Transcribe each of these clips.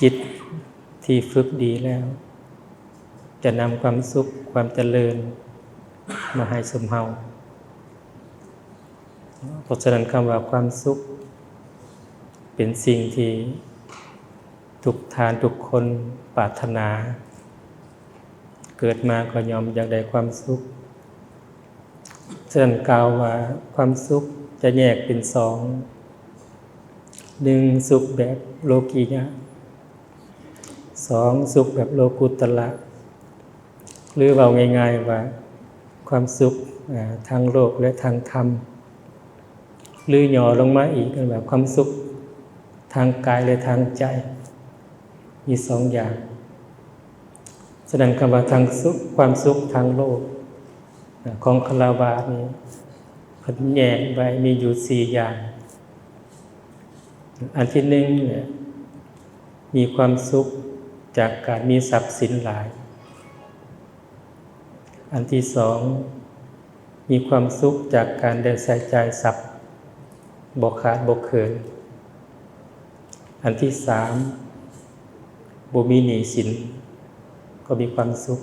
ຈິດທີ່ຝຶກດີແລ້ວ ຈະນຳຄວາມສຸກ, ຄວາມຈະເລີນມາໃຫ້ຊຸມເຮົາ. ເພາະສະນັ້ນ ຄຳວ່າຄວາມສຸກ ເປັນສິ່ງທີ່ທຸກທ່ານທຸກຄົນປາດຖະໜາ, ເກີດມາກໍຍ່ອມຢາກໄດ້ຄວາມສຸກ. ສະນັ້ນ ກ່າວວ່າຄວາມສຸກຈະແຍກເປັນສອງ, ໜຶ່ງ ສຸກແບບໂລກີຍະ, ສອງ ສຸກແບບໂລກຸດຕະລະ ຫຼື ເວົ້າງ່າຍໆວ່າ ຄວາມສຸກ ເອີ ທາງໂລກ ແລະ ທາງທຳ ຫຼື ຫຍໍ້ລົງມາອີກ ເອີ້ນວ່າຄວາມສຸກທາງກາຍ ແລະ ທາງໃຈ ມີສອງຢ່າງ. ສະນັ້ນ ຄຳວ່າທາງສຸກ, ຄວາມສຸກທາງໂລກ ເອີ ຂອງຄາລະວາດນີ້ ເພິ່ນແຍກໄວ້ມີຢູ່ສີ່ຢ່າງ. ອັນທີໜຶ່ງເນຍ ມີຄວາມສຸກຈາກການມີຊັບສິນຫຼາຍ. ອັນທີສອງ ມີຄວາມສຸກຈາກການໄດ້ໃຊ້ຈ່າຍຊັບບໍ່ຂາດບໍ່ເຂີນ. ອັນທີສາມ ບໍ່ມີໜີ້ສິນກໍມີຄວາມສຸກ.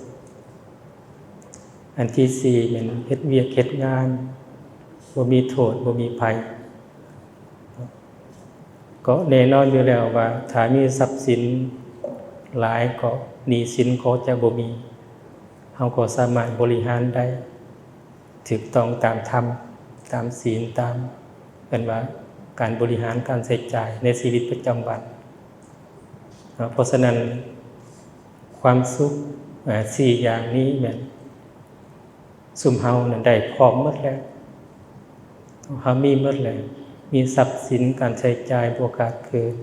ອັນທີສີ່ ແມ່ນເຮັດວຽກເຮັດງານ ບໍ່ມີໂທດ ບໍ່ມີໄພ. ກໍແນ່ນອນຢູ່ແລ້ວວ່າ ຖ້າມີຊັບສິນຫຼາຍ ກໍໜີ້ສິນກໍຈະບໍ່ມີ, ເຮົາກໍສາມາດບໍລິຫານໄດ້ຖືກຕ້ອງຕາມທຳ, ຕາມສິນ, ຕາມ ເອີ້ນວ່າການບໍລິຫານການໃຊ້ຈ່າຍໃນຊີວິດປະຈຳວັນ. ເນາະ ເພາະສະນັ້ນ ຄວາມສຸກ ເອີ ສີ່ຢ່າງນີ້ແມ່ນ ຊຸມເຮົານັ້ນໄດ້ພ້ອມໝົດແລ້ວ, ເຮົາມີໝົດແລ້ວ, ມີຊັບສິນການໃຊ້ຈ່າຍບໍ່ຂາດເຂີນ,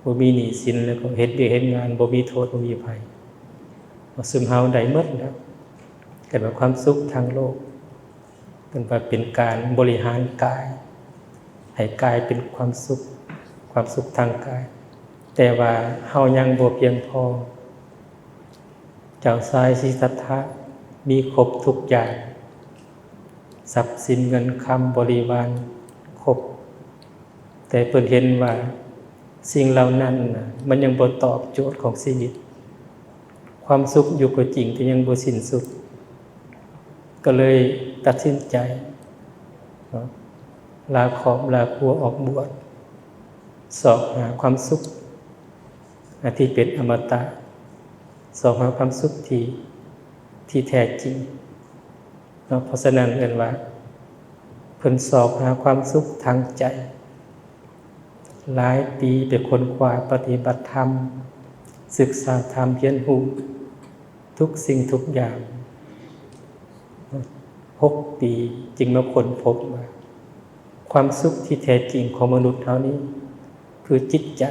ບໍ່ມີໜີ້ສິນ ແລ້ວກໍເຮັດວຽກເຮັດງານ ບໍ່ມີໂທດ ບໍ່ມີໄພ. ເພາະຊຸມເຮົາໄດ້ໝົດແລ້ວ, ເອີ້ນວ່າຄວາມສຸກທາງໂລກ, ເອີ້ນວ່າເປັນການບໍລິຫານກາຍ ໃຫ້ກາຍເປັນຄວາມສຸກ, ຄວາມສຸກທາງກາຍ, ແຕ່ວ່າເຮົາຍັງບໍ່ພຽງພໍ. ເຈົ້າຊາຍສິດທັດຖະມີຄົບທຸກຢ່າງ, ຊັບສິນເງິນຄຳບໍລິວານຄົບ, ແຕ່ເພິ່ນເຫັນວ່າສິ່ງເຫຼົ່ານັ້ນນະ ມັນຍັງບໍ່ຕອບໂຈດຂອງຊີວິດ. ຄວາມສຸກຢູ່ກໍຈິງ ແຕ່ຍັງບໍ່ສິ້ນສຸດ, ກໍເລີຍຕັດສິນໃຈເນາະ ລາຄອບລາຄົວອອກບວດ, ຊອກຫາຄວາມສຸກ ອັນທີ່ເປັນອະມະຕະ, ຊອກຫາຄວາມສຸກທີ່ ທີ່ແທ້ຈິງເນາະ. ເພາະສະນັ້ນເອີ້ນວ່າ ເພິ່ນຊອກຫາຄວາມສຸກທາງໃຈ, ຫຼາຍປີໄປຄົ້ນຄວ້າປະຕິບັດທຳ, ສຶກສາທຳ, ຮຽນຮູ້ທຸກສິ່ງທຸກຢ່າງ, ຫົກປີຈຶ່ງມາຄົ້ນພົບວ່າ ຄວາມສຸກທີ່ແທ້ຈິງຂອງມະນຸດເຮົານີ້ຄືຈິດໃຈ,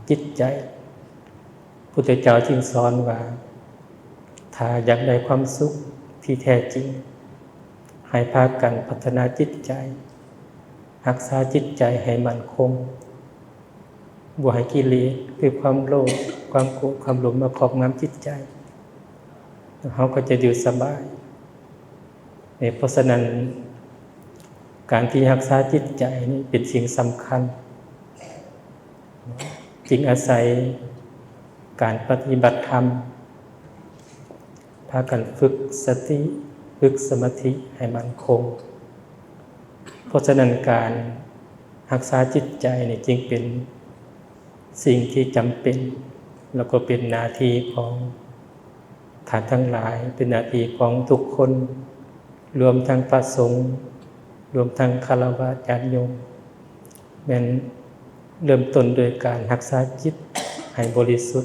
ຈິດໃຈ. ພຸດທະເຈົ້າຈຶ່ງສອນວ່າ ຖ້າຢາກໄດ້ຄວາມສຸກທີ່ແທ້ຈິງ, ໃຫ້ພາກັນພັດທະນາຈິດໃຈ, ຮັກສາຈິດໃຈໃຫ້ໝັ້ນຄົງ, ບໍ່ໃຫ້ກິເລດ ຄືຄວາມໂລບ, ຄວາມໂກດ, ຄວາມຫຼົງມາຄອບງຳຈິດໃຈ, ເຮົາກໍຈະຢູ່ສະບາຍ. ເພາະສະນັ້ນ ການທີ່ຮັກສາຈິດໃຈນີ້ເປັນສິ່ງສຳຄັນ, ຈຶ່ງອາໄສການປະຕິບັດທຳ, ພາກັນຝຶກສະຕິ, ຝຶກສະມາທິໃຫ້ໝັ້ນຄົງ. ເພາະສະນັ້ນ ການຮັກສາຈິດໃຈນີ້ຈຶ່ງເປັນສິ່ງທີ່ຈຳເປັນ ແລ້ວກໍເປັນໜ້າທີ່ຂອງ ທ່ານທັງຫຼາຍ, ເປັນໜ້າທີ່ຂອງທຸກຄົນ, ລວມທັງພະສົງ, ລວມທັງຄາລະວາດຍາດໂຍມ, ແມ່ນເລີ່ມຕົ້ນໂດຍການຮັກສາຈິດໃຫ້ບໍລິສຸດ,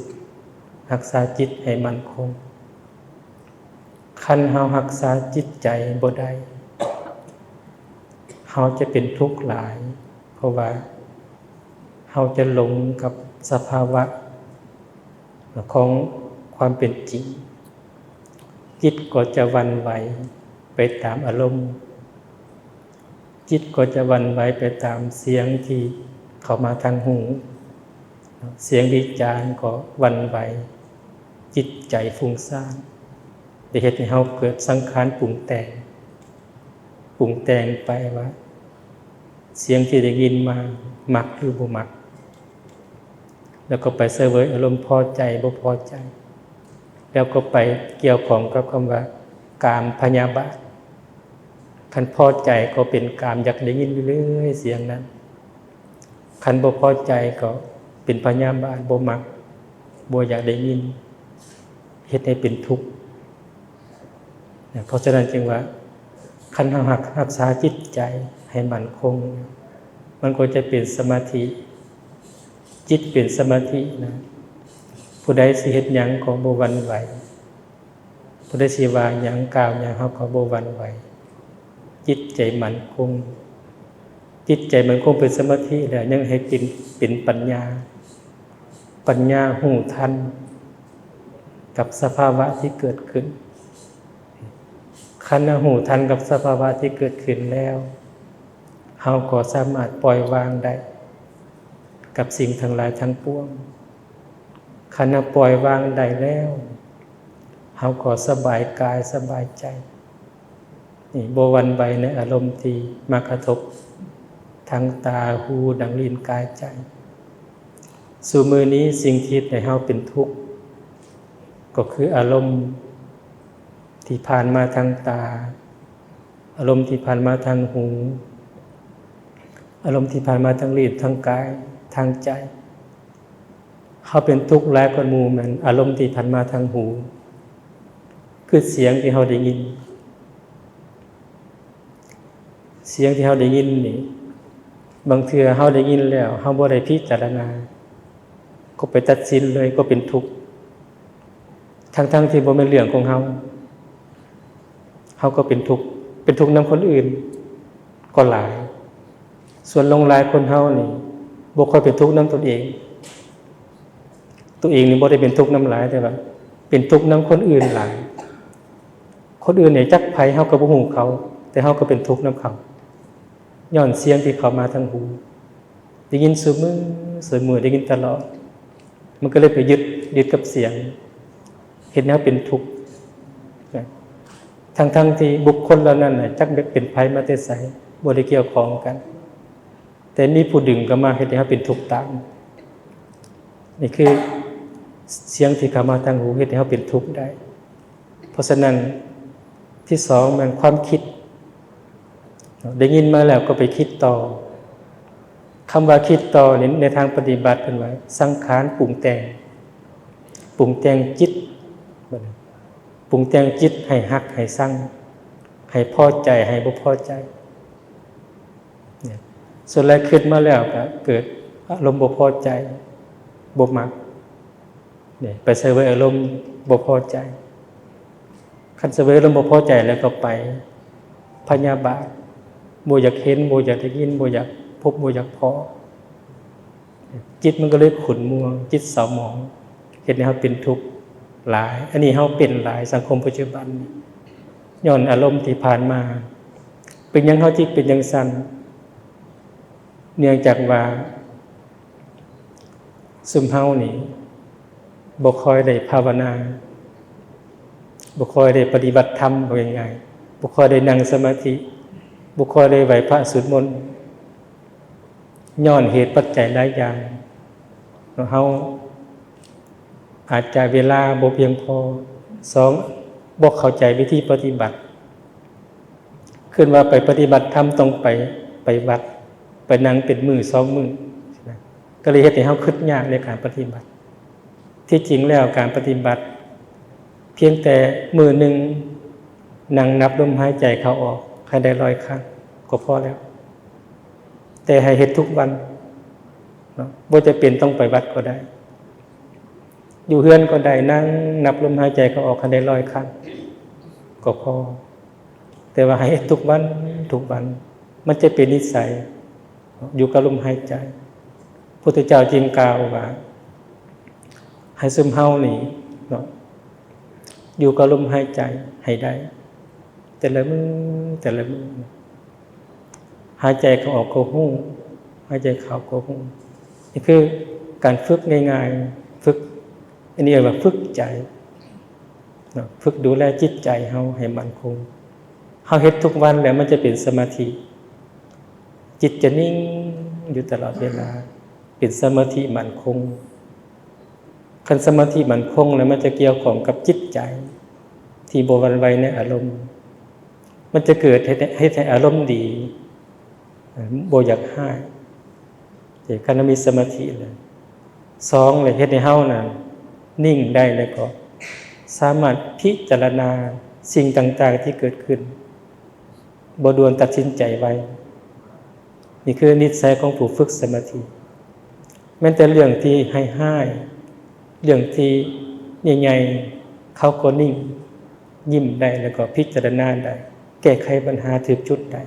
ຮັກສາຈິດໃຫ້ໝັ້ນຄົງ. ຄັນເຮົາຮັກສາຈິດໃຈບໍ່ໄດ້, ເຮົາຈະເປັນທຸກຫຼາຍ, ເພາະວ່າເຮົາຈະຫຼົງກັບສະພາວະ ຂອງຄວາມເປັນຈິງ, ຈິດກໍຈະຫວັ່ນໄຫວໄປຕາມອາລົມ, ຈິດກໍຈະຫວັ່ນໄຫວໄປຕາມສຽງທີ່ເຂົ້າມາທາງຫູ, ສຽງວິຈານກໍຫວັ່ນໄຫວຈິດໃຈຟຸ້ງສ້ານ, ໄດ້ເຮັດໃຫ້ເຮົາເກີດສັງຂານປຸງແຕ່ງ, ປຸງແຕ່ງໄປວ່າ ສຽງທີ່ໄດ້ຍິນມາມັກຫຼືບໍ່ມັກ, ແລ້ວກໍໄປສະເຫວີຍອາລົມພໍໃຈ ບໍ່ພໍໃຈ ແລ້ວກໍໄປກ່ຽວຂ້ອງກັບຄຳວ່າກາມພະຍາບາດ. ຄັນພໍໃຈກໍເປັນກາມ ຢາກໄດ້ຍິນຢູ່ເລື້ອຍສຽງນັ້ນ, ຄັນບໍ່ພໍໃຈກໍເປັນພະຍາບາດ ບໍ່ມັກ ບໍ່ຢາກໄດ້ຍິນ ເຮັດໃຫ້ເປັນທຸກ. ເພາະສະນັ້ນຈຶ່ງວ່າ ຄັນເຮົາຮັກ ຮັກສາຈິດໃຈໃຫ້ໝັ້ນຄົງ ມັນກໍຈະເປັນສະມາທິ, ຈິດເປັນສະມາທິນະ. ຜູ້ໃດຊິເຮັດຫຍັງກໍບໍ່ຫວັ່ນໄຫວ, ຜູ້ໃດຊິວ່າຫຍັງ ກ່າວຫຍັງ ເຮົາກໍບໍ່ຫວັ່ນໄຫວ, ຈິດໃຈໝັ້ນຄົງ. ຈິດໃຈໝັ້ນຄົງເປັນສະມາທິແລ້ວ ຍັງໃຫ້ເປັນ ເປັນປັນຍາ, ປັນຍາຮູ້ທັນກັບສະພາວະທີ່ເກີດຂຶ້ນ. ຄັນເຮົາຮູ້ທັນກັບສະພາວະທີ່ເກີດຂຶ້ນແລ້ວ ເຮົາກໍສາມາດປ່ອຍວາງໄດ້ກັບສິ່ງທັງຫຼາຍທັງປວງ. ຄັນເຮົາປ່ອຍວາງໄດ້ແລ້ວ ເຮົາກໍສະບາຍກາຍສະບາຍໃຈ. ນີ້ ບໍ່ຫວັ່ນໄຫວໃນອາລົມທີ່ມາກະທົບທາງຕາ, ຫູ, ດັງ, ລີ້ນ, ກາຍ, ໃຈ. ຊຸມື້ນີ້ສິ່ງທີ່ເຮັດໃຫ້ເຮົາເປັນທຸກ ກໍຄືອາລົມທີ່ຜ່ານມາທາງຕາ, ອາລົມທີ່ຜ່ານມາທາງຫູ, ອາລົມທີ່ຜ່ານມາທາງລີ້ນ, ທາງກາຍ, ທາງໃຈ. ເຮົາເປັນທຸກຫຼາຍກວ່າໝູ່ແມ່ນອາລົມທີ່ຜ່ານມາທາງຫູ, ຄືສຽງທີ່ເຮົາໄດ້ຍິນ. ສຽງທີ່ເຮົາໄດ້ຍິນນີ້ ບາງເທື່ອເຮົາໄດ້ຍິນແລ້ວ ເຮົາບໍ່ໄດ້ພິຈາລະນາ ກໍໄປຕັດສິນເລີຍ ກໍເປັນທຸກ ທັງໆທີ່ບໍ່ແມ່ນເລື່ອງຂອງເຮົາ. ເຮົາກໍເປັນທຸກ ເປັນທຸກນຳຄົນອື່ນກໍຫຼາຍ. ສ່ວນຫຼວງຫຼາຍຄົນເຮົານີ້ ບໍ່ຄ່ອຍເປັນທຸກນຳຕົນເອງ, ຕົວເອງນີ້ບໍ່ໄດ້ເປັນທຸກນຳຫຼາຍ ແຕ່ວ່າເປັນທຸກນຳຄົນອື່ນຫຼາຍ. ຄົນອື່ນນີ້ຈັກໃຜ ເຮົາກໍບໍ່ຮູ້ເຂົາ, ແຕ່ເຮົາກໍເປັນທຸກນຳເຂົາ ຍ້ອນສຽງທີ່ເຂົ້າມາທາງຫູ. ໄດ້ຍິນຊຸມື້ ຊຸມື້ ໄດ້ຍິນຕະຫຼອດ ມັນກໍເລີຍໄປຍຶດ ຍຶດກັບສຽງ ເຮັດໃຫ້ເຮົາເປັນທຸກນະ. ທັງໆທີ່ບຸກຄົນເຫຼົ່ານັ້ນນະ ຈັກເປັນໃຜມາແຕ່ໃສ ບໍ່ໄດ້ກ່ຽວຂ້ອງກັນ ແຕ່ມີຜູ້ດຶງເຂົ້າມາ ເຮັດໃຫ້ເຮົາເປັນທຸກຕາມ. ນີ້ຄືສຽງທີ່ເຂົ້າມາທາງຫູ ເຮັດໃຫ້ເຮົາເປັນທຸກໄດ້. ເພາະສະນັ້ນ ທີສອງແມ່ນຄວາມຄິດ. ໄດ້ຍິນມາແລ້ວກໍໄປຄິດຕໍ່. ຄຳວ່າຄິດຕໍ່ນີ້ ໃນທາງປະຕິບັດເພິ່ນວ່າ ສັງຂານປຸງແຕ່ງ, ປຸງແຕ່ງຈິດ, ປຸງແຕ່ງຈິດໃຫ້ຮັກ ໃຫ້ຊັງ, ໃຫ້ພໍໃຈ ໃຫ້ບໍ່ພໍໃຈ. ສ່ວນຫຼາຍຄິດມາແລ້ວກໍເກີດອາລົມບໍ່ພໍໃຈ ບໍ່ມັກ. ນີ້ ໄປສະເຫວີຍອາລົມບໍ່ພໍໃຈ. ຄັນສະເຫວີຍອາລົມບໍ່ພໍໃຈແລ້ວກໍໄປພະຍາບາດ, ບໍ່ຢາກເຫັນ, ບໍ່ຢາກໄດ້ຍິນ, ບໍ່ຢາກພົບ, ບໍ່ຢາກພໍ້. ຈິດມັນກໍເລີຍຂຸ້ນມົວ, ຈິດເສົ້າໝອງ, ເຮັດໃຫ້ເຮົາເປັນທຸກຫຼາຍ. ອັນນີ້ເຮົາເປັນຫຼາຍ, ສັງຄົມປັດຈຸບັນນີ້ ຍ້ອນອາລົມທີ່ຜ່ານມາ. ເປັນຫຍັງເຮົາຈຶ່ງເປັນຈັ່ງຊັ້ນ? ເນື່ອງຈາກວ່າ ຊຸມເຮົານີ້ບໍ່ຄ່ອຍໄດ້ພາວະນາ, ບໍ່ຄ່ອຍໄດ້ປະຕິບັດທຳ, ເວົ້າງ່າຍໆ ບໍ່ຄ່ອຍໄດ້ນັ່ງສະມາທິ, ບໍ່ຄ່ອຍໄດ້ໄຫວ້ພະສວດມົນ ຍ້ອນເຫດປັດໄຈຫຼາຍຢ່າງ. ເຮົາອາດຈະເວລາບໍ່ພຽງພໍ, ສອງ ບໍ່ເຂົ້າໃຈວິທີປະຕິບັດ. ຄືນວ່າໄປປະຕິບັດທຳຕ້ອງໄປ ໄປວັດ, ໄປນັ່ງເປັນມື້ສອງມື້, ກໍເລີຍເຮັດໃຫ້ເຮົາຄຶດຍາກໃນການປະຕິບັດ. ທີ່ຈິງແລ້ວການປະຕິບັດ ພຽງແຕ່ມື້ໜຶ່ງນັ່ງນັບລົມຫາຍໃຈເຂົ້າອອກໃຫ້ໄດ້ຮ້ອຍຄັ້ງກໍພໍແລ້ວ, ແຕ່ໃຫ້ເຮັດທຸກວັນເນາະ, ບໍ່ຈຳເປັນຕ້ອງໄປວັດກໍໄດ້. ຢູ່ເຮືອນກໍໄດ້, ນັ່ງນັບລົມຫາຍໃຈເຂົ້າອອກໃຫ້ໄດ້ຮ້ອຍຄັ້ງກໍພໍ, ແຕ່ວ່າໃຫ້ເຮັດທຸກວັນ, ທຸກວັນ, ມັນຈະເປັນນິໄສ, ຢູ່ກັບລົມຫາຍໃຈ. ພຸດທະເຈົ້າຈຶ່ງກ່າວວ່າ ໃຫ້ຊຸມເຮົານີ້ເນາະ ຢູ່ກັບລົມຫາຍໃຈໃຫ້ໄດ້ ແຕ່ລະມື້ ແຕ່ລະມື້. ຫາຍໃຈເຂົ້າອອກກໍຮູ້, ຫາຍໃຈເຂົ້າກໍຮູ້. ນີ້ຄືການຝຶກງ່າຍໆ, ຝຶກ, ອັນນີ້ເອີ້ນວ່າຝຶກໃຈເນາະ, ຝຶກດູແລຈິດໃຈເຮົາໃຫ້ໝັ້ນຄົງ. ເຮົາເຮັດທຸກວັນແລ້ວມັນຈະເປັນສະມາທິ, ຈິດຈະນິ່ງຢູ່ຕະຫຼອດເວລາ, ເປັນສະມາທິໝັ້ນຄົງ. ຄັນສະມາທິໝັ້ນຄົງແລ້ວ ມັນຈະກ່ຽວຂ້ອງກັບຈິດໃຈທີ່ບໍ່ຫວັ່ນໄຫວໃນອາລົມ, ມັນຈະເກີດເຮັດ ເຮັດໃຫ້ອາລົມດີ, ບໍ່ຢາກຮ້າຍ. ເອີ ຄັນເຮົາມີສະມາທິແລ້ວ ສອງ ແລ້ວເຮັດໃຫ້ເຮົານັ້ນນິ່ງໄດ້ ແລ້ວກໍສາມາດພິຈາລະນາສິ່ງຕ່າງໆທີ່ເກີດຂຶ້ນ ບໍ່ດ່ວນຕັດສິນໃຈໄວ. ນີ້ຄືນິດໄສຂອງຜູ້ຝຶກສະມາທິ. ແມ່ນແຕ່ເລື່ອງທີ່ຮ້າຍໆ ເລື່ອງທີ່ໃຫຍ່ໆ ເຂົາກໍນິ່ງ ຍິ້ມໄດ້ ແລ້ວກໍພິຈາລະນາໄດ້ ແກ້ໄຂບັນຫາຖືກຈຸດໄດ້.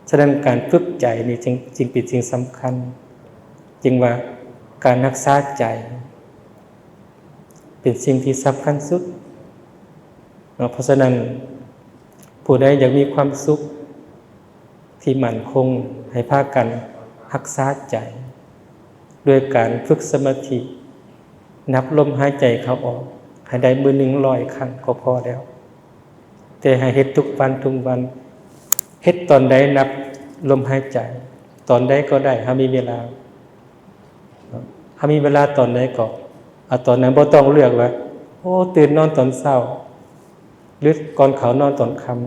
ສະນັ້ນການຝຶກໃຈນີ້ຈຶ່ງ ຈຶ່ງເປັນສິ່ງສຳຄັນ, ຈຶ່ງວ່າການຮັກສາໃຈເປັນສິ່ງທີ່ສຳຄັນສຸດເນາະ. ເພາະສະນັ້ນ ຜູ້ໃດຢາກມີຄວາມສຸກ ທີ່ໝັ້ນຄົງ ໃຫ້ພາກັນຮັກສາໃຈ ດ້ວຍການຝຶກສະມາທິ ນັບລົມຫາຍໃຈເຂົ້າອອກ ໃຫ້ໄດ້ມື້ໜຶ່ງຮ້ອຍຄັ້ງກໍພໍແລ້ວ. ແຕ່ໃຫ້ເຮັດທຸກວັນ ທຸກວັນ, ເຮັດຕອນໃດນັບລົມຫາຍໃຈ ຕອນໃດກໍໄດ້ ເຮົາມີເວລາ ເຮົາມີເວລາຕອນໃດກໍເອົາຕອນນັ້ນ, ບໍ່ຕ້ອງເລືອກວ່າ ໂອ້ ຕື່ນນອນຕອນເຊົ້າ ຫຼື ກ່ອນເຂົ້ານອນຕອນຄ່ຳ.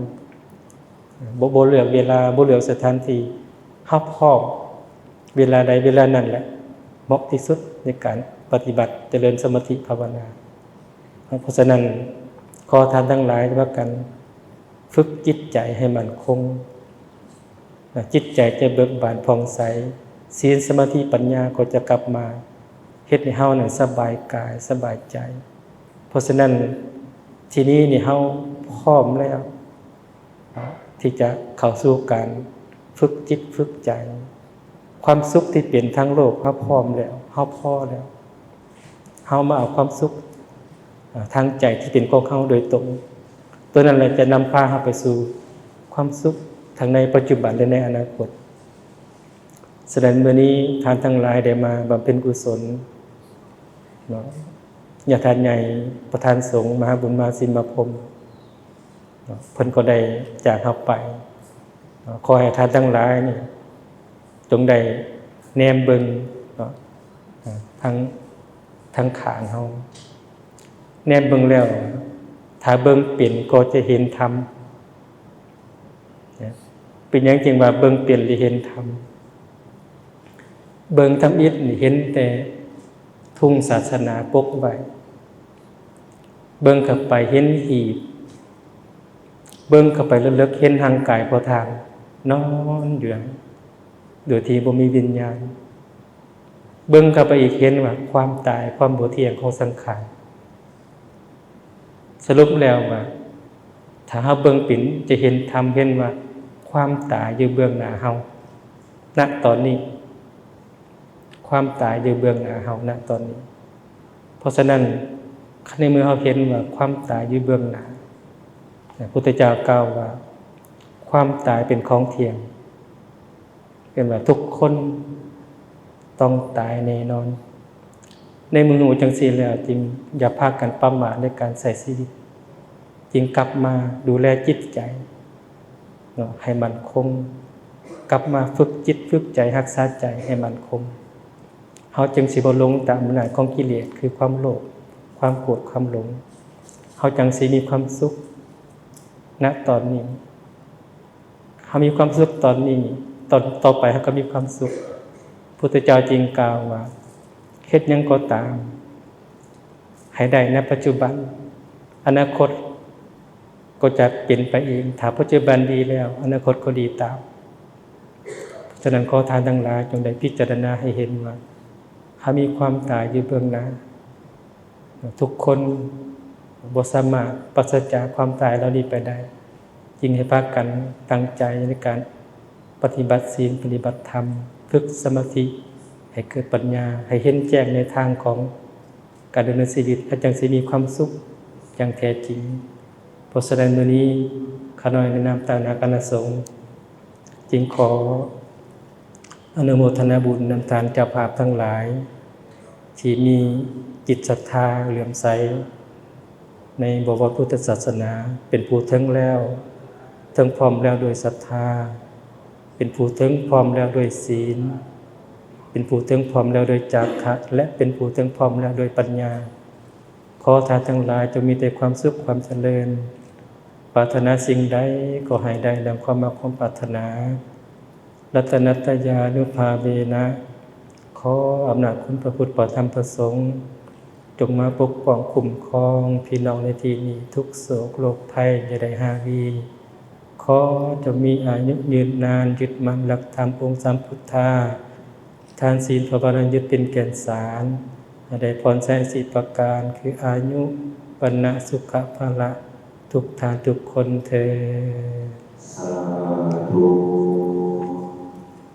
ບໍ່ ບໍ່ເລືອກເວລາ ບໍ່ເລືອກສະຖານທີ່, ເຮົາພ້ອມເວລາໃດເວລານັ້ນແຫຼະ ເໝາະທີ່ສຸດໃນການປະຕິບັດຈະເລີນສະມາທິພາວະນາ. ເພາະສະນັ້ນ ຂໍທ່ານທັງຫຼາຍພາກັນຝຶກຈິດໃຈໃຫ້ໝັ້ນຄົງ, ຈິດໃຈຈະເບີກບານຜ່ອງໃສ, ສີນ ສະມາທິ ປັນຍາກໍຈະກັບມາ, ເຮັດໃຫ້ເຮົານັ້ນສະບາຍກາຍສະບາຍໃຈ. ເພາະສະນັ້ນ ທີ່ນີ້ນີ້ເຮົາພ້ອມແລ້ວ ທີ່ຈະເຂົ້າສູ່ການຝຶກຈິດຝຶກໃຈ. ຄວາມສຸກທີ່ເປັນທາງໂລກ ເຮົາພ້ອມແລ້ວ ເຮົາພໍແລ້ວ, ເຮົາມາເອົາຄວາມສຸກ ເອີ ທາງໃຈທີ່ເປັນຂອງເຮົາໂດຍຕົງ, ຕົວນັ້ນແຫຼະຈະນຳພາເຮົາໄປສູ່ຄວາມສຸກທັງໃນປັດຈຸບັນ ແລະ ໃນອະນາຄົດ. ສະນັ້ນ ມື້ນີ້ທ່ານທັງຫຼາຍໄດ້ມາບຳເພັນກຸສົນເນາະ, ຍາດທາດໃຫຍ່ ປະທານສົງ ມະຫາບຸນມະຫາສິນມາພົມ ເນາະ ເພິ່ນກໍໄດ້ຈາກເຮົາໄປເນາະ. ຂໍໃຫ້ທ່ານທັງຫຼາຍນີ້ ຈົ່ງໄດ້ແນມເບິ່ງເນາະ ເອີ ທາງ ທາງຂ້າງເຮົາ, ແນມເບິ່ງແລ້ວ ຖ້າເບິ່ງເປັນກໍຈະເຫັນທຳ. ເປັນຫຍັງຈຶ່ງວ່າເບິ່ງເປັນ ຫຼື ເຫັນທຳ? ເບິ່ງທຳອິດນີ້ເຫັນແຕ່ທຸງສາສະໜາປົກໄວ້, ເບິ່ງເຂົ້າໄປເຫັນຫີບ, ເບິ່ງເຂົ້າໄປເລິກໆ ເຫັນຮ່າງກາຍພໍ່ທ່ານນອນຢູ່ນັ້ນ ໂດຍທີ່ບໍ່ມີວິນຍານ, ເບິ່ງເຂົ້າໄປອີກເຫັນວ່າຄວາມຕາຍ ຄວາມບໍ່ທ່ຽງຂອງສັງຂານ. ສະຫຼຸບແລ້ວວ່າ ຖ້າເຮົາເບິ່ງເປັນ ຈະເຫັນທຳ ເຫັນວ່າຄວາມຕາຍຢູ່ເບື້ອງໜ້າເຮົາ ນະຕອນນີ້, ຄວາມຕາຍຢູ່ເບື້ອງໜ້າເຮົາ ນະຕອນນີ້. ເພາະສະນັ້ນ ຄັນໃນເມື່ອເຮົາເຫັນວ່າຄວາມຕາຍຢູ່ເບື້ອງໜ້າ, ພະພຸດທະເຈົ້າກ່າວວ່າ ຄວາມຕາຍເປັນຂອງທ່ຽງ. ເຫັນວ່າທຸກຄົນຕ້ອງຕາຍແນ່ນອນ. ໃນເມື່ອຮູ້ຈັ່ງຊີ້ແລ້ວ ຈຶ່ງຢ່າພາກັນປະໝາດໃນການໃຊ້ຊີວິດ, ຈຶ່ງກັບມາດູແລຈິດໃຈເນາະ ໃຫ້ໝັ້ນຄົງ, ກັບມາຝຶກຈິດຝຶກໃຈ ຮັກສາໃຈໃຫ້ໝັ້ນຄົງ. ເຮົາຈຶ່ງຊິບໍ່ຫຼົງຕາມອຳນາດຂອງກິເລດ ຄືຄວາມໂລບ, ຄວາມໂກດ, ຄວາມຫຼົງ. ເຮົາຈັ່ງຊິມີຄວາມສຸກນະຕອນນີ້. ເຮົາມີຄວາມສຸກຕອນນີ້, ຕອນຕໍ່ໄປເຮົາກໍມີຄວາມສຸກ. ພຸດທະເຈົ້າຈຶ່ງກ່າວວ່າ ເຮັດຫຍັງກໍຕາມ ໃຫ້ໄດ້ໃນປັດຈຸບັນ, ອະນາຄົດກໍຈະເປັນໄປເອງ. ຖ້າປັດຈຸບັນດີແລ້ວ ອະນາຄົດກໍດີຕາມ. ສະນັ້ນ ຂໍທ່ານທັງຫຼາຍຈົ່ງໄດ້ພິຈາລະນາໃຫ້ເຫັນວ່າ ເຮົາມີຄວາມຕາຍຢູ່ເບື້ອງໜ້າ. ທຸກຄົນບໍ່ສາມາດປາສະຈາກຄວາມຕາຍເຫຼົ່ານີ້ໄປໄດ້, ຈຶ່ງໃຫ້ພາກັນຕັ້ງໃຈໃນການປະຕິບັດສິນ, ປະຕິບັດທຳ, ຝຶກສະມາທິໃຫ້ເກີດປັນຍາ, ໃຫ້ເຫັນແຈ້ງໃນທາງຂອງການດຳເນີນຊີວິດ, ແລະ ຈັ່ງຊິມີຄວາມສຸກຢ່າງແທ້ຈິງ. ເພາະສະນັ້ນ ມື້ນີ້ຂ້ານ້ອຍໃນນາມຕາໜ້າຄະນະສົງ ຈຶ່ງຂໍອະນຸໂມທະນາບຸນນຳທ່ານເຈົ້າພາບທັງຫຼາຍ ທີ່ມີຈິດສັດທາເຫຼື້ອມໃສໃນບໍວອດພຸດທະສາສະໜາ, ເປັນຜູ້ເຖິງແລ້ວ, ເຖິງພ້ອມແລ້ວດ້ວຍສັດທາ, ເປັນຜູ້ເຖິງພ້ອມແລ້ວດ້ວຍສິນ, ເປັນຜູ້ເຖິງພ້ອມແລ້ວໂດຍຈາຄະ ແລະ ເປັນຜູ້ເຖິງພ້ອມແລ້ວໂດຍປັນຍາ. ຂໍທ່ານທັງຫຼາຍຈົ່ງມີແຕ່ຄວາມສຸກຄວາມຈະເລີນ, ປາດຖະໜາສິ່ງໃດກໍໃຫ້ໄດ້ດັ່ງຄວາມມາກຄວາມປາດຖະໜາ. ລັດຕະນະຕະຍານຸພາເວນະ, ຂໍອຳນາດຄຸນພະພຸດ ພະທຳ ພະສົງ ຈົ່ງມາປົກປ້ອງຄຸ້ມຄອງພີ່ນ້ອງໃນທີ່ນີ້, ທຸກໂສກໂລກໄພຢ່າໄດ້ຮາວີ. ຂໍຈົ່ງມີອາຍຸຍືນນານ, ຍຶດໝັ້ນຫຼັກທຳອົງສາມພຸດທາ, ທານ, ສິນ, ພາວະນາ, ຍຶດເປັນແກ່ນສານ, ໃຫ້ໄດ້ພອນໃຊ້ສີ່ປະການ ຄື ອາຍຸ, ວັນນະ, ສຸຂະ, ພະລະ ທຸກທ່ານທຸກຄົນເທີ້ນ. ສາທຸ.